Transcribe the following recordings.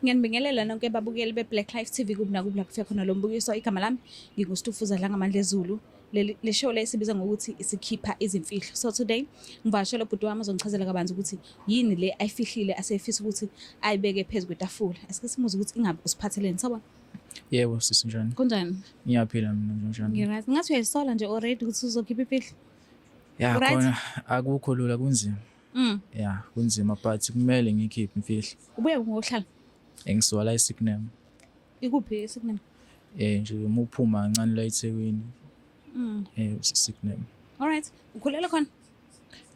Ngiyanibingelela nonke babukeli be-Black Life TV kuphi nakuphi la kufika khona lo mbukiso. Igama lami nginguStufuza Dlangamandla Zulu. Le show le sibiza ngokuthi isikhipha izimfihlo. So today ngivakashela ubhuti wami ozongichazela kabanzi ukuthi yini le ayifihlile asefisa ukuthi ayibeke phezu kwetafula. Asike simuze ukuthi ingabe usiphatheleni. Sawubona. Yebo sisi, njani? Kunjani? Ngiyaphila mina, njani? Ngi-right. Ngathi uyayisola nje already ukuthi uzokhipha imfihlo. Ya. Right? Khona akukho lula, kunzima. Ya, kunzima, but kumele ngikhiphe imfihlo. Ubuye ngokuhlala. Engisuka la eSignam. Ikuphi eSignam? Nje uma uphuma kancane la eThekwini. Signam. All right. Ukhulele khona?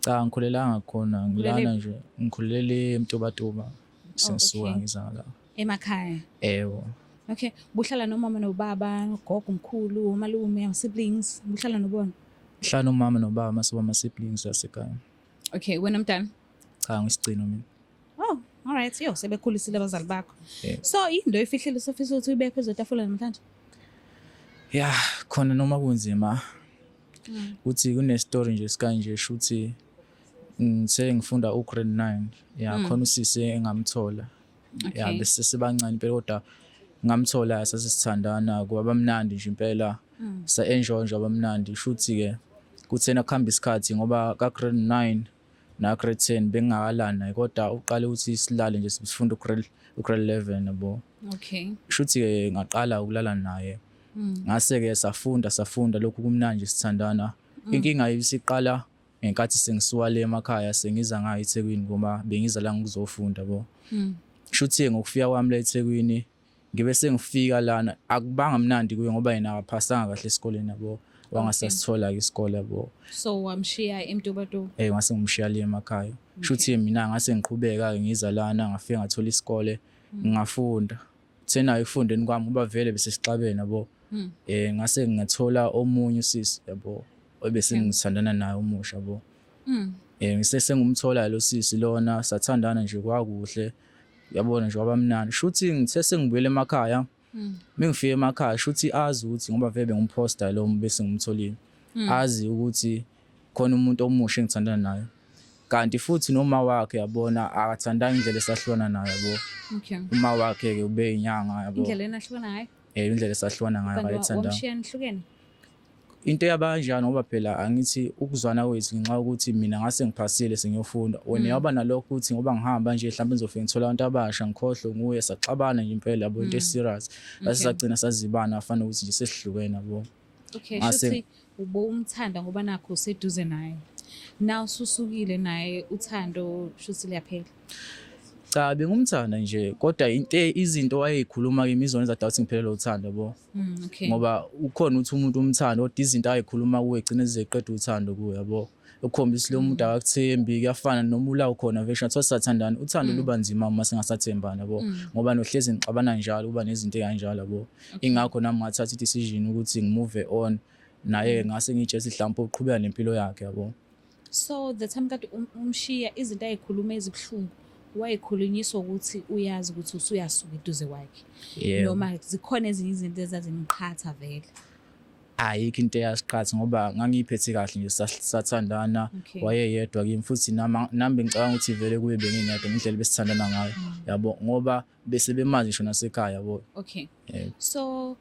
Cha, ngikhulelanga khona, ngilana Ukhulele nje, ngikhulele eMtubatuba. Sengisuka ngiza la. Emakhaya. Yebo. Okay. Buhlala nomama nobaba, ugogo, umkhulu, umalume, ama siblings, buhlala nobona. Hlala nomama nobaba mase ama siblings yasekhaya. Okay, wena mntana? Cha, ngisigcino mina. Oh, all right. Yo, sebekhulisile abazali bakho. Yebo. So, yini oyifihlile sofisa ukuthi uyibeke phezu kwetafula namhlanje? Ya, khona noma kunzima. Kuthi kune story nje sikanje, shuthi ngithe ngifunda u grade 9, ya, khona usisi engamthola. Ya, bese sibancane impela, kodwa ngamthola sasisithandana, kwaba mnandi nje impela. Sa enjoy nje, abamnandi. Shuthi ke kuthena kuhamba isikhathi, ngoba ka grade 9 na grade 10 bengingakalani naye, kodwa uqale ukuthi silale nje sifunda u grade 11, yabo. Shuthi ke ngaqala ukulala naye. Ngase ke safunda, safunda lokhu kumnandi, sithandana. Inkinga isiqala ngenkathi sengisuka le emakhaya, sengiza ngayo eThekwini, ngoba bengiza la ngizofunda, yabo. Shuthi ngokufika kwami la eThekwini, ngibe sengifika lana, akubanga mnandi kuye ngoba yena akaphasanga kahle esikoleni, yabo, wangasasithola ke isikole, yabo. So wamshiya eMtubatuba. Ngase ngimshiya le emakhaya. Shuthi mina ngase ngiqhubeka ke ngiza lana, ngafika ngathola isikole, ngafunda. Thena ekufundeni kwami, kuba vele bese sixabene, yabo. Ngase ngathola omunye usisi, yabo, obese ngithandana naye omusha, yabo. Ngise sengumthola lo sisi lona, sathandana nje kwakuhle. Yabona nje, kwabamnandi. Shuthi ngithe sengibuyele emakhaya, mengifike emakhaya, shuthi azi ukuthi ngoba vele bengumposta lo bese ngumtholile. Azi ukuthi khona umuntu omusha engithandana naye. Kanti futhi noma wakhe, yabona, akathandanga indlela esahlukana nayo, yabo. Uma wakhe ke ube inyanga, yabo. Indlela enahlukana ngayo? Indlela esahlukana ngayo Kanti akayithandanga. wamshiya nihlukene? Into yabanjani, ngoba phela angithi ukuzwana kwethu ngenxa yokuthi mina ngase ngiphasile sengiyofunda, wena yaba nalokho ukuthi ngoba ngihamba nje mhlawumbe ngizofika ngithola abantu abasha, ngikhohlwe nguye. Saxabana nje impela, yabo, into eserious. Base sagcina sazibana, afana ukuthi nje sesihlukene, yabo. Okay, shuthi ube umthanda ngoba nakho useduze naye. Now ususukile naye, uthando shuthi liyaphela. Cha, bengumthanda nje, kodwa into izinto wayeyikhuluma kimi izona ezadala ukuthi ngiphelelwe uthando, yabo. Ngoba ukhona ukuthi umuntu umthanda, kodwa izinto ayikhuluma kuwe gcine zizeqeda uthando kuwe, yabo. Ukukhombisa lo muntu akakuthembi, kuyafana noma ula ukhona vele ngathiwa sisathandana, uthando luba nzima uma singasathembani, yabo. Ngoba nohlezi nixabana njalo, kuba nezinto ey'kanjalo, yabo. Ingakho nami ngathatha i-decision ukuthi ngimove on naye, ngase ngiyitshela ukuthi mhlawumpe uqhubeka nempilo yakhe, yabo. So the time kade umshiya, izinto ayikhuluma ezibuhlungu wayikhulunyiswa ukuthi uyazi ukuthi usuyasuka eduze kwakhe? Yebo. Noma zikhona ezinye izinto ezazimqhatha vele? Ayikho into eyasiqhatha ngoba ngangiyiphethe kahle nje, sathandana. Wayeyedwa kimi futhi nami bengicabanga ukuthi vele kuye bengingedwa ngendlela besithandana ngayo, yabo, ngoba bese bemazi ngisho nasekhaya, yabo. Yebo. So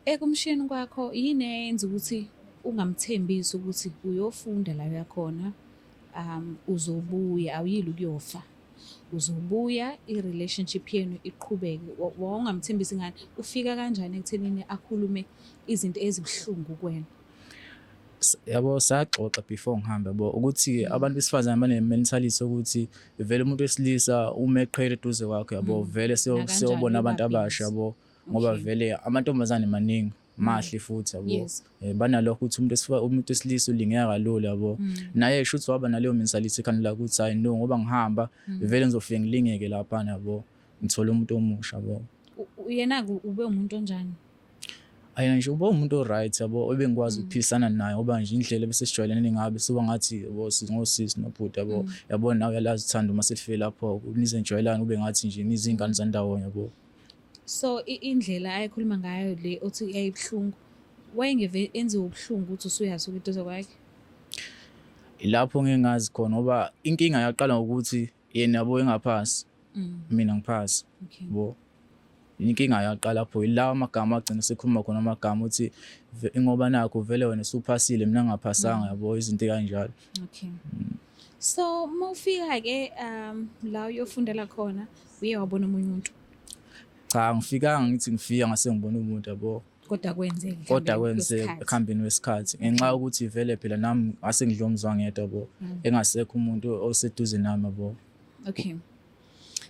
ekumshiyeni kwakho, yini eyenza ukuthi ungamthembisi ukuthi uyofunda la uyakhona, uzobuya, awuyile ukuyofa, uzobuya, i-relationship yenu iqhubeke? Wawungamthembisi ngani? Ufika kanjani ekuthenini akhulume izinto ezibuhlungu kuwena? Yabo, saxoxa before ngihambe, yabo, ukuthi abantu besifazane bane-mentality ukuthi vele umuntu wesilisa uma eqhele eduze kwakho, yabo, vele Nakanjani seyobona uba abantu abasha, busy. yabo, ngoba vele amantombazane maningi, mahle futhi, yabo. Banalokho ukuthi umuntu wesilisa ulingeka kalula, yabo. Naye shuthi waba naleyo mentality ekhanda lakhe ukuthi hayi no, ngoba ngihamba vele ngizofike ngilingeke laphana, yabo, ngithole umuntu omusha, yabo. Yena-ke ube umuntu onjani? Ayena nje ube umuntu o-right, yabo, ebengikwazi ukuphilisana naye, ngoba nje indlela ebese sijwayelene ngayo suba ngathi, yabo, singosisi nobhuti, yabo. Yabo, nawe uyalazi uthando uma selifike lapho nize nijwayelane, ube ngathi nje nizingane zandawonye, yabo. So indlela ayekhuluma ngayo le othi yayibuhlungu, wayengeve enziwe ubuhlungu ukuthi usuyasuka eduze kwakhe? Ilapho ngingazi khona, ngoba inkinga yaqala ngokuthi yena, yabo, engaphasi. Mina ngiphasi. Yabo, inkinga yaqala lapho, yilawa amagama agcina sekhuluma khona amagama uthi ngoba nakho vele wena usuphasile, mina ngingaphasanga, yabo, izinto kanjalo. Okay. So mawufika ke la uyofundela khona, uye wabona omunye umuntu? Cha, ngifikanga ngithi ngifika ngase ngibona umuntu, yabo. Kodwa kwenzeka? Kodwa kwenzeka ekuhambeni kwesikhathi, ngenxa yokuthi vele phela nami ngase ngidla umzwangedwa, yabo, engasekho umuntu oseduze nami, yabo. Okay.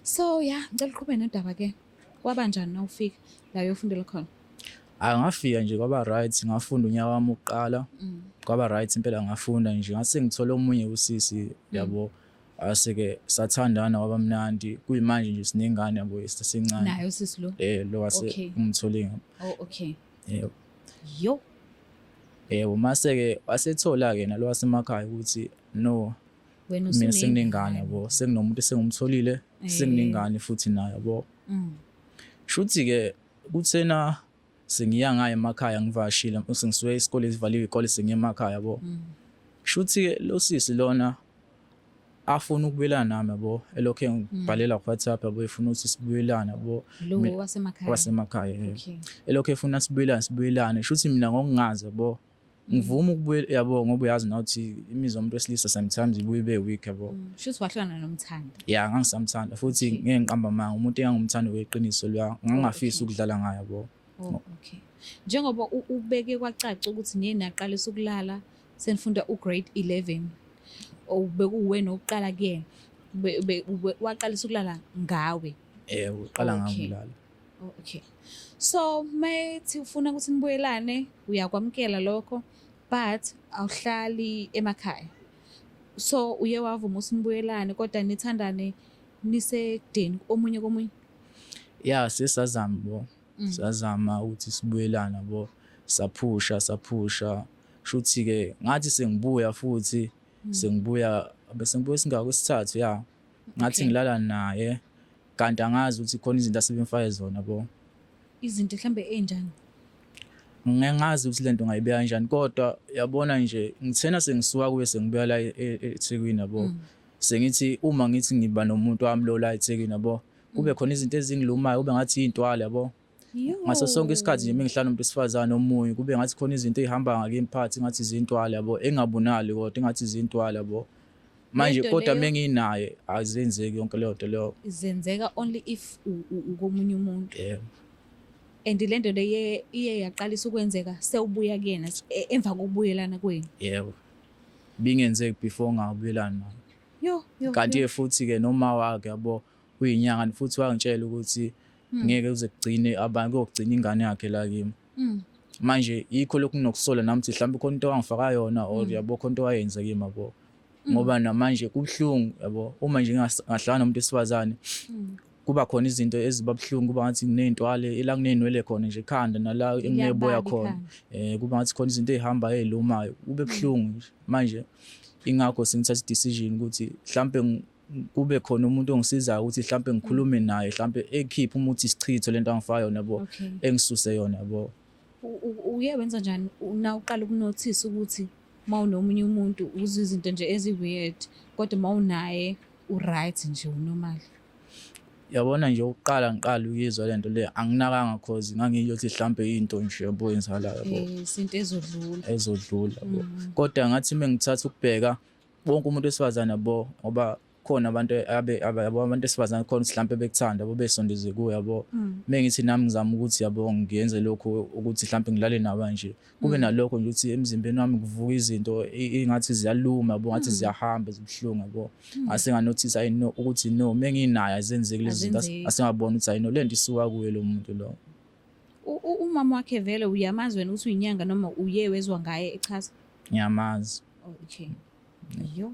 So yeah, ngicela uqhubeke nodaba ke. Kwabanjani nawufika la uyofundela khona? Angafika nje kwaba right, ngafunda unyaka wami wokuqala. Kwaba right impela, ngafunda nje, ngase ngithola omunye usisi, yabo, ase-ke sathandana, kwaba mnandi. Kuyimanje nje sinengane, yabo, esisencane. Naye usisi lo? Eh, lo wase ngimthole. Oh, okay. Yebo. Yo. Yebo, mase-ke wasethola-ke nalo wasemakhaya ukuthi no, wena mina senginengane, yabo, senginomuntu esengumtholile, senginengane futhi naye, yabo. Shuthi-ke kuthena sengiya ngayo emakhaya, ngivakashile, sengisuke isikole sivaliwe, ikole, sengiya emakhaya, yabo. Shuthi-ke lo sisi lona afuna ukubuyelana nami, yabo, elokhu engibhalela ku-WhatsApp, yabo, efuna ukuthi sibuyelane, yabo. Lo wasemakhaya? Wasemakhaya, yebo. Elokhu efuna sibuyelane, sibuyelane. Shuthi mina ngokungazi, yabo, ngivuma ukubuyela, yabo, ngoba uyazi na ukuthi imizwa yomuntu wesilisa sometimes ibuye ibe weak, yabo. Shuthi wahlukana nomthanda. Ya, ngangisamthanda futhi. Ngeke ngiqamba amanga, umuntu engangumthanda weqiniso loya, ngangingafisi ukudlala ngaye, yabo. Oh, okay. Njengoba ubeke kwacaca ukuthi niye naqalisa ukulala senifunda u-grade 11, obekuwena oqala kuyena. Waqalisa ukulala ngawe? Yebo, uqala ngami ukulala. Oh, okay. So mayethi ufuna ukuthi nibuyelane, uyakwamukela lokho, but awuhlali emakhaya. So uye wavuma ukuthi nibuyelane, kodwa nithandane nisekudeni omunye komunye? Ya, sesazama, bo. Sazama ukuthi sibuyelane, yabo, saphusha, saphusha. Shuthi ke ngathi sengibuya futhi, sengibuya bese ngibuya singaka kwesithathu, ya, ngathi ngilala naye, kanti angazi ukuthi khona izinto asebemfake zona, bo. Izinto mhlambe ey'njani? Ngeke ngazi ukuthi lento ngayibeka kanjani, kodwa yabona nje, ngithena sengisuka kuye, sengibuya la eThekwini, yabo, sengithi uma ngithi ngiba nomuntu wami lo la eThekwini, yabo, kube khona izinto ezingilumayo, kube ngathi iy'ntwala, yabo. Ngaso sonke isikhathi nje mengihlala nomuntu wesifazane omunye, kube ngathi khona izinto ey'hamba ngakimi phakathi, ngathi izintwala, yabo, engabonali, kodwa engathi izintwala, yabo. Manje Lento kodwa leyo- menginaye azenzeki yonke leyo nto leyo. Zenzeka only if ukomunye umuntu? Yebo. And le nto le iye yaqalisa ukwenzeka sewubuya kuyena, emva kokubuyelana kwenu? Yebo, bingenzeki before ngabuyelana naye. Yo yo. Kanti yo. futhi ke noma wakhe, yabo, uyinyanga futhi, wangitshela ukuthi ngeke uze kugcine abantu, kuyogcina ingane yakhe la kimi. Manje yikho lokhu nginokusola nami ukuthi mhlawumbe khona into wangifaka yona or, yabo, khona into wayenza kimi, yabo, ngoba namanje kubuhlungu, yabo, uma nje ngahlala nomuntu wesifazane, kuba khona izinto eziba buhlungu, kuba ngathi nginey'ntwale ila nginey'nwele khona nje ekhanda, nala enginey'boya Liyababa khona. Ikhanda. Kuba ngathi khona izinto ey'hambayo ey'lumayo, kube buhlungu nje. Manje ingakho sengithatha i-decision ukuthi mhlampe kube khona umuntu ongisizayo ukuthi mhlampe ngikhulume naye, mhlampe ekhiphe umuthi isichitho lento angifaka yona, yabo, engisuse yona, yabo. Uye wenza njani na uqala ukunothisa ukuthi uma unomunye umuntu uzwa izinto nje ezi-weird, kodwa uma unaye u-right nje, u-normal? Yabona nje, ukuqala ngiqala ukuyizwa lento le, anginakanga, cause ngangiyothi mhlampe into nje, yabo, yenzakalayo, yabo. Isinto ezodlula. Ezodlula, yabo. Kodwa ngathi uma ngithatha ukubheka wonke umuntu wesifazane, yabo, ngoba khona abantu yabo, abantu besifazane khona ukuthi mhlampe bekuthanda, yabo, besondeze kuwe, yabo. Mengithi nami ngizama ukuthi, yabo, ngiyenze lokho ukuthi mhlampe ngilale nabo nje, kube nalokho nje ukuthi emzimbeni wami kuvuka izinto ingathi ziyaluma, yabo, ngathi ziyahamba, zibuhlungu, yabo. Ngase nganothisa, ayi no, ukuthi no, menginayo azenzeki lezi zinto. Azenzeki. Asengabona ukuthi ayi no, lento isuka kuye lo muntu lo. Umama wakhe vele uyamazi wena ukuthi uyinyanga, noma uye wezwa ngaye echaza? Ngiyamazi. Oh, okay. Yo.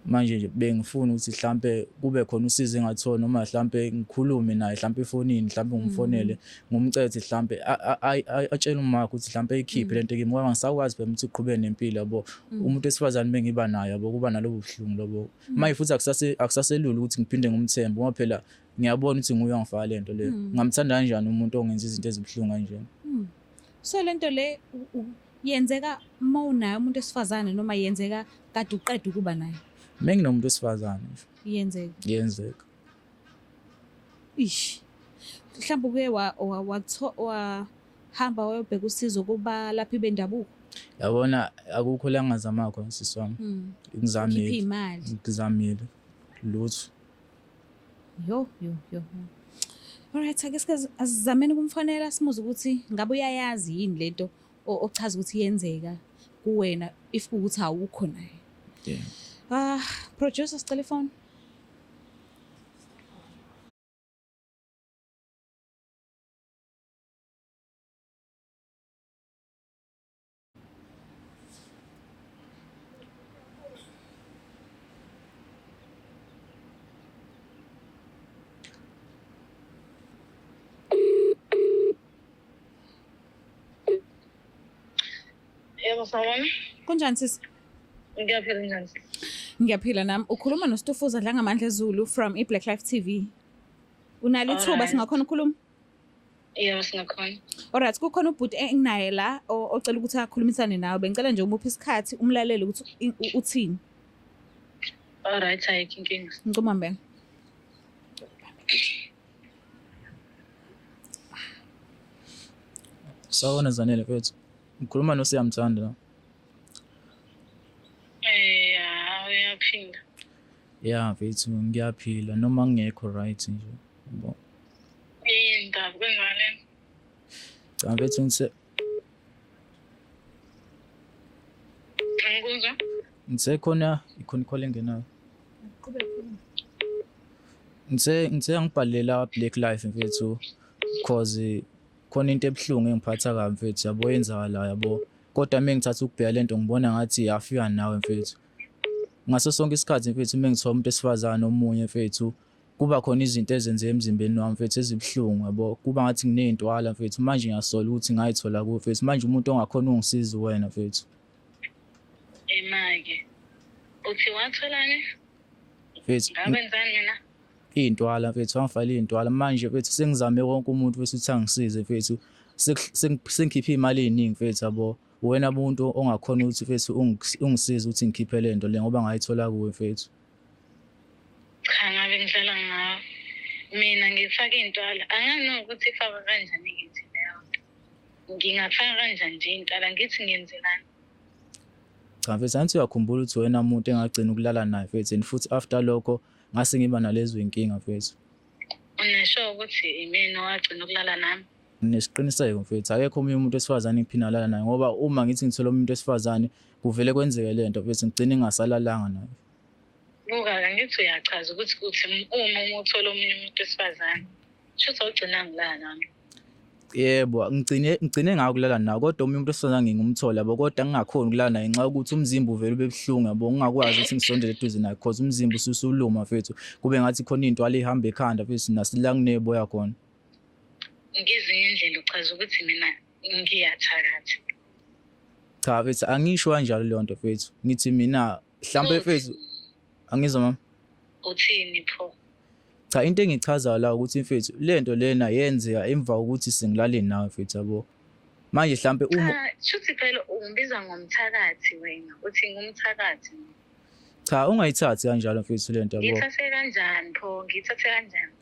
Manje nje bengifuna ukuthi mhlampe kube khona usizo engathola, noma mhlampe ngikhulume naye mhlampe efonini, mhlampe ngimfonele, ngumcethe, mhlampe atshele umama ukuthi mhlampe ayikhiphe lento kimi, ngoba ngisakwazi phela ukuthi uqhubeke nempilo, yabo. Umuntu wesifazane bengiba naye, yabo, kuba nalobo buhlungu lobo. Manje futhi akusaselula ukuthi ngiphinde ngumthembe, ngoba phela ngiyabona ukuthi nguye ongifaka lento le. Ngamthanda kanjani umuntu ongenza izinto ezibuhlungu kanjena? So lento le yenzeka uma unaye umuntu wesifazane, noma yenzeka kade uqeda ukuba naye? Menginomuntu wesifazane nje. Yenzeka? Yenzeka. Ish. Mhlawumbe uke wahamba wayobheka usizo kubalaphi bendabuko? Yabona, akukho la ngingazama khona, sisi wami. Ukhiphe Ngizamile. imali. Ngizamile, lutho. Yo yo yo. Alright, ake sike asizameni ukumfonela simuze ukuthi ngabe uyayazi yini lento ochaza ukuthi iyenzeka kuwena, if kuwukuthi awukho naye. Yeah. Ah, producer, sicela ifone. Yebo, sawubona. Kunjani, sisi? Ngiyaphila, njani? Ngiyaphila nami. Ukhuluma noStufuza Dlangamandla Zulu from iBlack Life TV. Unalo ithuba, Alright. singakhona ukukhuluma? Yebo, singakhona. Alright, kukhona ubhuti enginaye la ocela ukuthi akhulumisane nawe. Bengicela nje umuphe isikhathi umlalele ukuthi uthini. Alright, ayikho inkinga. Ngicuma mbena. Sawubona, Zanele mfethu. Ngikhuluma noSiyamthanda la. Ya, uyaphila? Ya mfethu, ngiyaphila noma ngingekho right nje. Yabo. Indaba kwenzakaleni? Cha mfethu, ngithe Angikuzwa? Ngithe khona ikhona i-call engenayo. Qhubeka, khuluma. Ngithe ngibhalela Black Life, mfethu, cause khona into ebuhlungu engiphatha kabi, mfethu, yabo, yenzakala, yabo. Kodwa uma ngithatha ukubheka lento, ngibona ngathi yafika nawe, mfethu. Ngaso sonke isikhathi, mfethu, uma ngithola umuntu wesifazane omunye, mfethu, kuba khona izinto ezenzeka emzimbeni wami, mfethu, ezibuhlungu, yabo. Kuba ngathi nginey'ntwala, mfethu. Manje ngiyasola ukuthi ngayithola kuwe, mfethu. Manje umuntu ongakhona ungisiza wena, mfethu. Ema-ke. Uthi watholani? Mfethu, Ngabenzani mina? iy'ntwala, mfethu, wangifakela iy'ntwala. Manje, mfethu, sengizame wonke umuntu, mfethu, ukuthi angisize, mfethu. Sengikhiphe iy'mali ey'ningi, mfethu, yabo. Wena muntu ongakhona ukuthi, mfethu, ungisize ukuthi ngikhiphe le nto le, ngoba ngayithola kuwe, mfethu. Cha, ngabe ngidlala ngawe. Mina ngifake iy'ntwala. Angazi ukuthi ifakwa kanjani ngithi leyo nto. Ngingafaka kanjani nje iy'ntwala, ngithi ngenzelani? Cha mfethu, angithi uyakhumbula ukuthi wena muntu engagcina ukulala naye, mfethu, and futhi after lokho ngase ngiba nalezo y'nkinga, mfethu. Unesho ukuthi imina owagcina ukulala nami? Nginesiqiniseko, mfethu, akekho omunye umuntu wesifazane engiphinda ngalala naye, ngoba uma ngithi ngithola umuntu wesifazane kuvele kwenzeke le nto, mfethu, ngigcine ngingasalalanga naye. Buka-ke, angithi uyachaza ukuthi uthi uma uthola omunye umuntu wesifazane, shuthi awugcinanga ukulala nami. Yebo, ngigcine ngako ukulala nawe, kodwa omunye umuntu wesifazane ngingumthola, yabo, kodwa ngingakhoni ukulala naye ngenxa yokuthi umzimba uvele ube buhlungu, yabo, ngingakwazi ukuthi ngisondele eduze naye cause umzimba ususuluma, mfethu, kube ngathi khona iy'ntwala ey'hamba ekhanda, mfethu, nasila kuney'boya khona. Ngezinye indlela uchaza ukuthi mina ngiyathakatha. Cha mfethu, angisho kanjalo leyo nto, mfethu. Ngithi mina mhlampe, mfethu, angizwa, mama. Uthini pho? Cha, into engichazayo la ukuthi, mfethu, le nto lena yenzeka emva kokuthi sengilale nawe, mfethu, yabo. Manje mhlampe uma Cha, shuthi phela ungibiza ngomthakathi wena, uthi ngumthakathi. Cha, ungayithathi kanjalo, mfethu, le nto, yabo. Ngithathe kanjani pho? Ngithathe kanjani?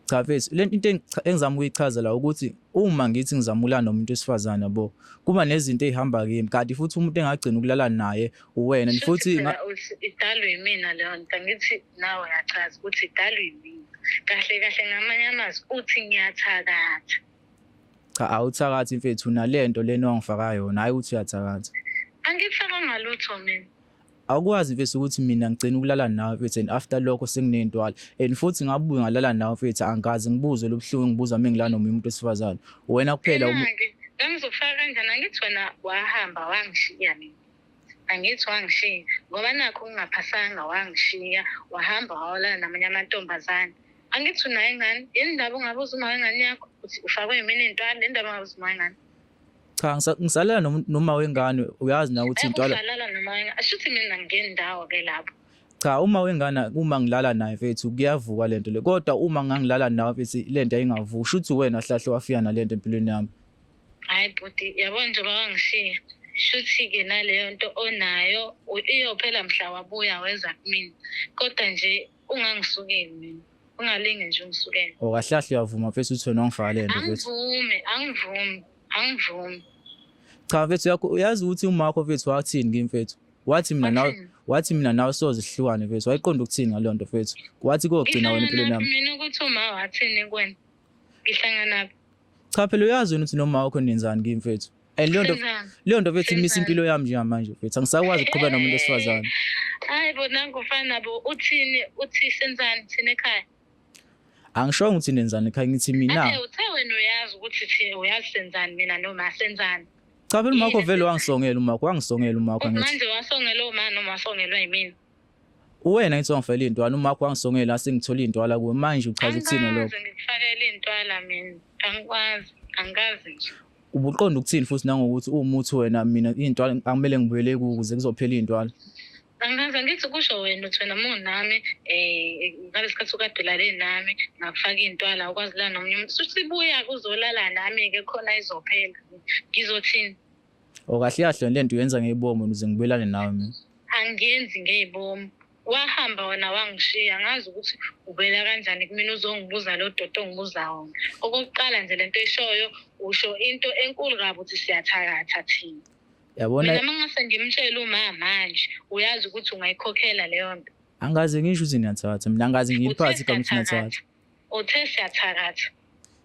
Cha mfethu, le into engizama ukuyichaza la ukuthi uma ngithi ngizama ukulala nomuntu wesifazane, yabo, kuba nezinto ey'hamba kimi, kanti futhi umuntu engagcina ukulala naye uwena and Shuthi futhi phela uthi idalwe yimina leyo nto, angithi nawe uyachaza ukuthi idalwe yimina. Kahle kahle, ngamanye amazwi uthi ngiyathakatha. Cha, awuthakathi, mfethu, nale nto lena owangifaka yona, hhayi ukuthi uyathakatha. Angikufakanga lutho mina. Awukwazi, mfethu, ukuthi mina ngigcina ukulala nawe, mfethu, and after lokho senginey'ntwala, and futhi ngabuye ngalala nawe, mfethu, angikaze ngibuzwe lobuhlungu engibuza uma ngilala nomunye umuntu wesifazane, wena kuphela Mina-ke ngangizokufaka kanjani? Angithi wena wahamba wangishiya mina. Angithi wangishiya ngoba nakho ungaphasanga, wangishiya wahamba wawolala namanye amantombazane. Angithi unayo ingane? Yini ndaba ungabuza uma wengane yakho uthi ufakwe yimina iy'ntwala? Yini ndaba ungabuza uma wengane? Cha, ngisalala noma wengane, uyazi nawe ukuthi iy'ntwala Usalala noma wengane, ashuthi mina ngingendawo-ke lapho. Cha, uma wengane, uma ngilala naye, mfethu, kuyavuka lento le, kodwa uma ngangilala nawe, mfethu, lento ayingavuki. Shuthi wena hlahle wafika nalento empilweni yami. Hhayi bhuti, yabo, njengoba wangishiya, shuthi-ke naleyo nto onayo iyophela mhla wabuya weza kumina, kodwa nje ungangisukeli mina. Ungalinge nje ungisukele. O kahle kahle uyavuma mfethu ukuthi wena wangifaka le nto mfethu. Angivumi, angivumi, angivumi. Cha mfethu yakho uyazi ukuthi umakho mfethu wathini kimi mfethu. Wathi mina nawe Wathini? wathi mina nawe soze sihlukane mfethu. Wayiqonda ukuthini ngaleyo nto mfethu. Wathi kogcina wena empilweni Ngihlanganaphi yami. mina ukuthi uma wathini kuwena? Ngihlanganaphi? Cha phela uyazi wena ukuthi noma wakho nenzani kimi mfethu. And leyo nto Senzani? leyo nto mfethu imisa Senzani? impilo yami njengamanje mfethu. Angisakwazi ukuqhubeka nomuntu wesifazane. Hayi bo nangu ufana bo uthini uthi senzani thina ekhaya? Angishongo ukuthi nenzani ekhaya ngithi mina. Athe uthe wena uyazi ukuthi uyazi senzani mina noma senzani. Cha phela umakho Yini vele senzani? wangisongela umakho wangisongela umakho ngithi. Manje wasongelwa uma noma wasongelwa yimina. Uwena ngithi wangifela intwala umakho wangisongela asengithola intwala kuwe manje uchaza ukuthini lokho? Angikaze ngikufakele intwala mina. Angikwazi, angikazi nje. Ubuqonda ukuthini futhi nangokuthi umuthi wena mina intwala akumele ngibuyele kuwo ukuze kuzophela intwala. Angikaze ngithi kusho wena uthi wena munami ngalesi sikhathi ukade ulale nami ngakufaka intwala awukwazi la nomunye umuntu. Susibuya kuzolala nami-ke khona izophela. Ngizothini? O kahle kahle le nto uyenza ngeyibombo ukuze ngibuyelane nawe mina. Angiyenzi ngey'bomu. Wahamba wena wangishiya ngazi ukuthi ubuyela kanjani kumina uzongibuza lo dodo ongibuza wona. Okokuqala nje lento eshoyo usho into enkulu kabi ukuthi siyathakatha thina. Yabona Mina mangase ngimtshele uma manje uyazi ukuthi ungayikhokhela leyo nto. angaze ngisho ukuthi niyathatha mina angaze Uthe ngiyiphathe igama ukuthi siyathakatha. niyathatha. Uthe siyathakatha.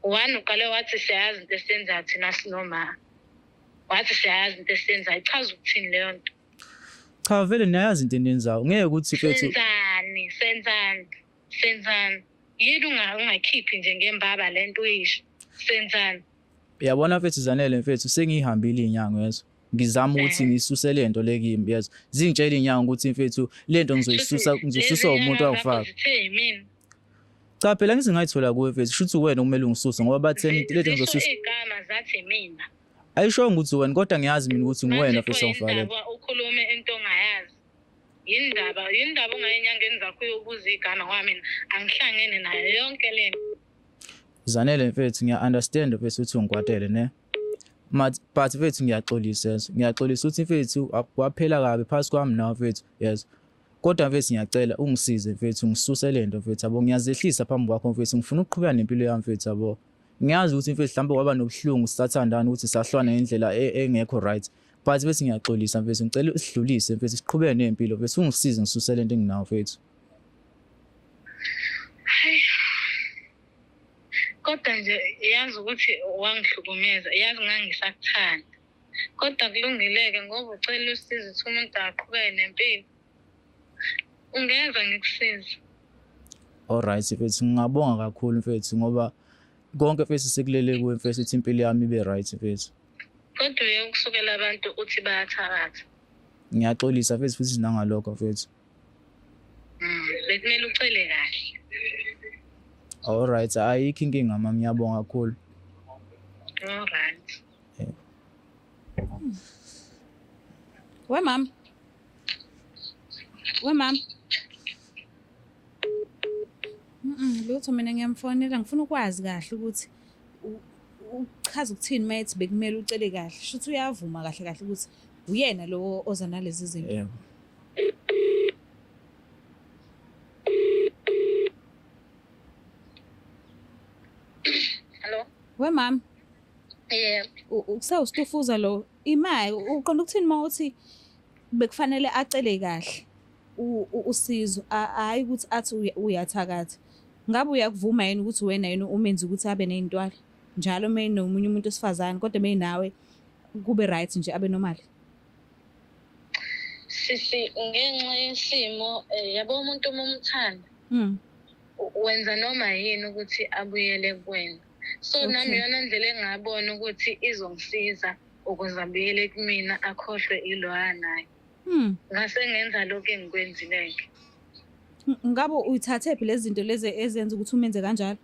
One uqale wathi siyayazi into esiyenzayo thina sinoma. Wathi siyayazi into esiyenzayo. Ichaza ukuthini leyo nto? Cha vele niyayazi into eniyenzayo. Ngeke ukuthi mfethu Senzani? Senzani? Senzani? Yini ungakhiphi nje ngembaba lento uyisho? Senzani? uyabona mfethu Zanele mfethu sengihambile inyanga yezwa. Ngizama ukuthi ngisuse le nto le kimi yezwa. Zingitshela inyanga ukuthi mfethu le nto ngizoyisusa ngizosuswa umuntu angifaka. Zithe yimina. Cha phela ngize ngayithola kuwe mfethu shuthi wena kumele ungisuse ngoba batheni le nto Zisho ngizosusa. igama zathi mina. Ayishongo ukuthi wena kodwa ngiyazi mina ukuthi nguwena Manje mfethu pho ongifaka le nto. yindaba ukhulume into ongayazi. Yindaba ungayenyangeni zakho uyobuza igama ngoba mina angihlangene nayo yonke le nto. Zanele mfethu ngiya-understand mfethu ukuthi ungikwatele ne. But mfethu ngiyaxolisa yezwa. Ngiyaxolisa ukuthi mfethu kwaphela kabi phakathi kwami nawe mfethu yezwa. Kodwa mfethu ngiyacela ungisize mfethu ngisuse le nto mfethu yabo ngiyazehlisa phambi kwakho mfethu ngifuna ukuqhubeka nempilo yami mfethu yabo. Ngiyazi ukuthi mfethu mhlawumbe kwaba nobuhlungu sisathandana ukuthi sahlwana ngendlela engekho right. But mfethu ngiyaxolisa mfethu ngicela usidlulise mfethu siqhubeke nempilo mfethu ungisize ngisuse le nto enginayo mfethu. Hayi. Kodwa nje yazi ukuthi wangihlukumeza, yazi ngangisakuthanda. Kodwa kulungile-ke ngoba ucela usizo ukuthi umuntu aqhubeke nempilo. Ungeza ngikusize. Alright mfethu ngingabonga kakhulu mfethu ngoba konke mfethu sekulele kuwe mfethu ukuthi impilo yami ibe right mfethu. Kodwa uye ukusukela abantu uthi bayathakatha. Ngiyaxolisa mfethu futhi nangalokho mfethu. Bekumele ucele kahle. Alright ayikho inkinga mama ngiyabonga kakhulu. Alright. We mama. We mama. Lutho mina ngiyamfonela ngifuna ukwazi kahle ukuthi uchaza ukuthini mayethi bekumele ucele kahle. Shuthi uyavuma kahle kahle ukuthi uyena lo oza nalezi zinto. Yebo. Hello? We mama, Yebo. ukusawustufuza lo imali uqonda ukuthini mawuthi bekufanele acele kahle usizo hayi ukuthi athi uyathakatha. Ngabe uyakuvuma yini ukuthi wena yena umenze ukuthi abe ney'ntwala njalo uma enomunye umuntu wesifazane kodwa uma enawe kube right nje abe normal? Sisi, ngenxa yesimo yabo umuntu uma umthanda wenza noma yini ukuthi abuyele kuwena. So nami iyona ndlela engabona ukuthi izongisiza ukuze abuyele kumina akhohlwe ilo anayo. Ngase ngenza lokhu engikwenzile-ke. Ngabe uyithathe phi lezi zinto lezi ezenza ukuthi umenze kanjalo?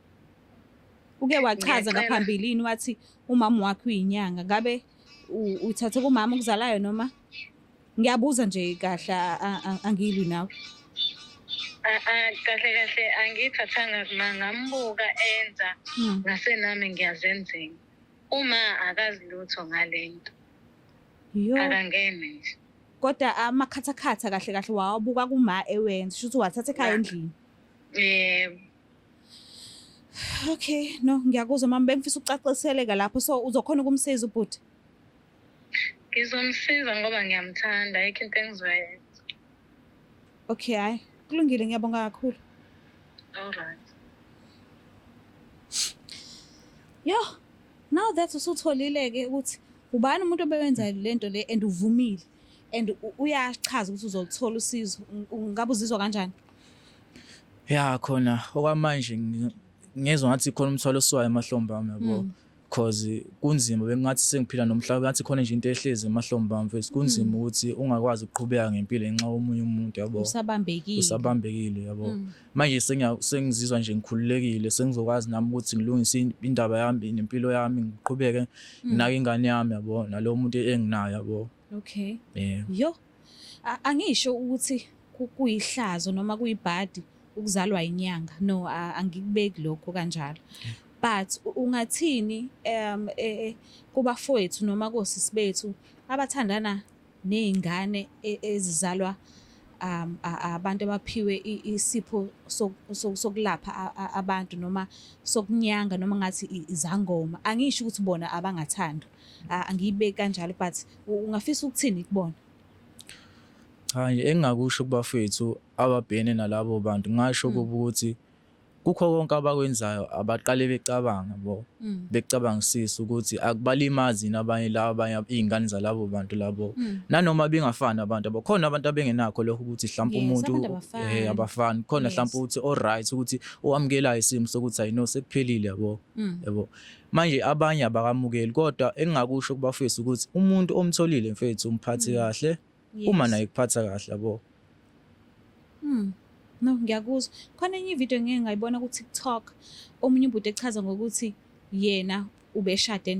Uke wachaza ngaphambilini wathi umama wakhe uyinyanga. Ngabe uyithathe kumama okuzalayo noma? Ngiyabuza nje kahle angilwi nawe. Kahle kahle angiyithathanga kuma ngambuka enza ngase nami ngiyazenzela. Uma akazi lutho ngalento. Akangene nje. Kodwa amakhathakhatha kahle kahle wawabuka kuma ewenza, shuthi wathatha ekhaya endlini. Yebo. Okay, no, ngiyakuzwa mama, bengifisa ukucaciseleka lapho. So uzokhona ukumsiza ubhuti? Ngizomsiza ngoba ngiyamthanda, ayikho into engizoyenza. Okay, hayi. Kulungile, ngiyabonga kakhulu. All right. Yo, now that usutholile ke ukuthi ubani umuntu obewenza lento le and uvumile and uyachaza ukuthi uzoluthola usizo, ungabe uzizwa kanjani? Ya khona okwamanje ngezwa ngathi khona umthwalo osuwayo emahlombe ami yabo. Cause kunzima, bengathi sengiphila nomhlaba, ngathi khona nje into ehlezi emahlombe ami mfethu. Kunzima ukuthi ungakwazi ukuqhubeka ngempilo ngenxa yomunye umuntu yabo. Usabambekile. Usabambekile yabo. Manje sengizizwa nje ngikhululekile, sengizokwazi nami ukuthi ngilungise indaba yami nempilo yami, ngiqhubeke nginake ingane yami yabo, nalowo muntu enginayo yabo. Okay. Yeah. Yo. Angisho ukuthi kuyihlazo noma kuyibhadi ukuzalwa inyanga. No, angikubeki lokho kanjalo. But ungathini kubafowethu noma kosisi bethu abathandana nezingane ezizalwa abantu abaphiwe isipho sokulapha abantu noma sokunyanga noma ngathi izangoma? Angisho ukuthi bona abangathandwa, angiyibeki kanjalo, but ungafisa ukuthini kubona? Cha nje engingakusho kubafethu ababhekene nalabo bantu, ngasho kubo ukuthi kukho konke abakwenzayo abaqale becabanga bo, becabangisisa ukuthi akubalimazi yini abanye laba, abanye iy'ngane zalabo bantu labo, nanoma bengafani abantu abo. Khona abantu abengenakho lokho ukuthi mhlawumpe umuntu abantu abafani. Abafani khona, mhlawumpe ukuthi alright ukuthi owamukelayo isimo sokuthi I know sekuphelile yabo, yabo. Manje abanye abakamukeli, kodwa engingakusho kubafethu ukuthi umuntu omtholile mfethu umphathe kahle, uma naye kuphatha kahle yabo. No, ngiyakuzwa. Khona enye ivideo ngeke ngayibona ku TikTok, omunye ubhuti echaza ngokuthi yena ubeshade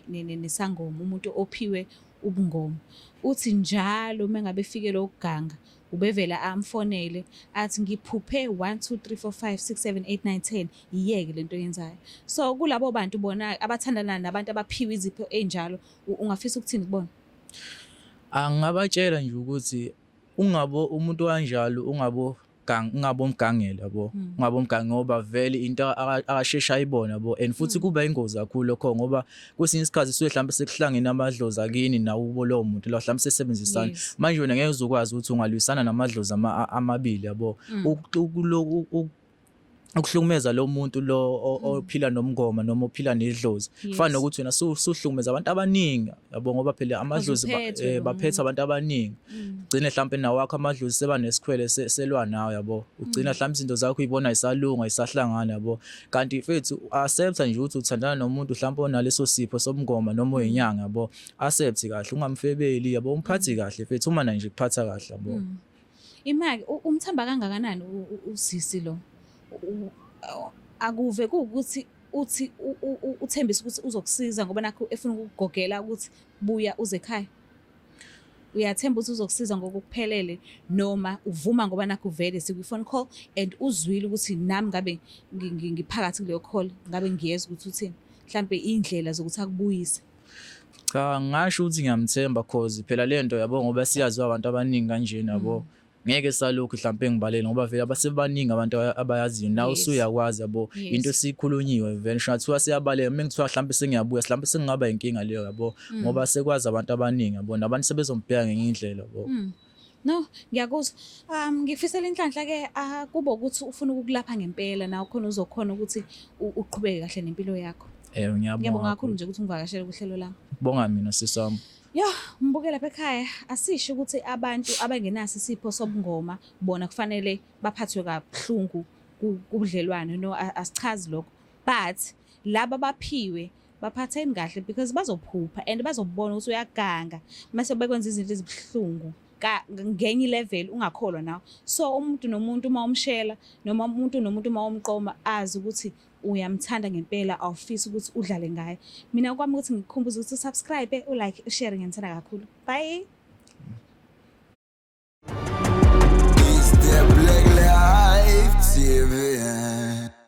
nesangoma, umuntu ophiwe ubungoma. Uthi njalo uma ngabe efike lokuganga ubevela amfonele athi ngiphuphe 1 2 3 4 5 6 7 8 9 10, iyeke lento oyenzayo. So kulabo bantu bona abathandana nabantu abaphiwe izipho ezinjalo, ungafisa ukuthini kubona? Angingabatshela nje ukuthi ungabo umuntu kanjalo, ungabo gang, ungabomgangela yabo, ungabomganga, ngoba vele into akasheshe ayibona yabo, and futhi kuba ingozi kakhulu lokho, ngoba kwesinye isikhathi suke mhlawumbe sekuhlangene amadlozi akini nawo lowo muntu lo, mhlawumbe sesebenzisana. Manje wena ngeke uzokwazi ukuthi ungalwisana namadlozi amabili yabo. Ukuhlukumeza lo muntu lo ophila nomngoma noma ophila nedlozi kufana nokuthi wena suhlukumeza abantu abaningi yabo, ngoba phela amadlozi uphethwe lo baphethe muntu. Abantu abaningi. Ugcine mhlawumbe nawakho amadlozi seba nesikhwele selwa nawe yabo, ugcina mhlawumbe izinto zakho uyibona ayisalunga, ayisahlangana yabo. Kanti mfethu accept nje ukuthi uthandana nomuntu mhlawumbe onaleso sipho sobungoma noma oyinyanga yabo, accept kahle, ungamfebeli yabo, umphathi kahle mfethu, uma nje kuphatha kahle yabo. Imaki umthemba kangakanani usisi lo? Akuve kuwukuthi uthi uthembisa ukuthi uzokusiza ngoba nakho efuna ukukugogela ukuthi buya uze ekhaya. Uyathemba ukuthi uzokusiza ngokuphelele noma uvuma ngoba nakho vele sikwi-phone call and uzwile ukuthi nami ngabe ngiphakathi kuleyo call, ngabe ngiyezwa ukuthi uthini, mhlambe indlela zokuthi akubuyise? Cha, ngasho ukuthi ngiyamthemba, cause phela lento yabo, ngoba siyaziwa abantu abaningi kanjena yabo, ngeke salokhu mhlawumbe ngibalele, ngoba vele abasebaningi abantu abayaziyo nawe usuyakwazi yabo. Into esikhulunyiwe vele, ngisho ngathiwa siyabaleka, uma ngithiwa mhlawumbe sengiyabuya, mhlawumbe sengingaba inkinga leyo yabo, ngoba sekwazi abantu abaningi yabo, nabantu sebezombheka ngenye indlela yabo. No, ngiyakuzwa. Ngifisela inhlanhla ke, kube ukuthi ufuna ukukulapha ngempela nawe khona uzokhona ukuthi uqhubeke kahle nempilo yakho. Ngiyabonga. Ngiyabonga kakhulu nje ukuthi ungivakashele kuhlelo lami. Bonga mina sisami. Yo, mbuke lapha ekhaya, asisho ukuthi abantu abangenaso isipho sobungoma bona kufanele baphathwe kabuhlungu kubudlelwane. No, asichazi lokho. But laba baphiwe baphatheni kahle, because bazophupha and bazobona ukuthi uyaganga mase bekwenza izinto ezibuhlungu ka ngenye level ungakholwa nawe. So umuntu nomuntu uma umshela noma umuntu nomuntu uma umqoma, azi ukuthi uyamthanda ngempela, awufisi ukuthi udlale ngaye. Mina kwami ukuthi ngikukhumbuze ukuthi usubscribe, ulike, ushare. Ngiyanithanda kakhulu, bye. It's the Black Life TV.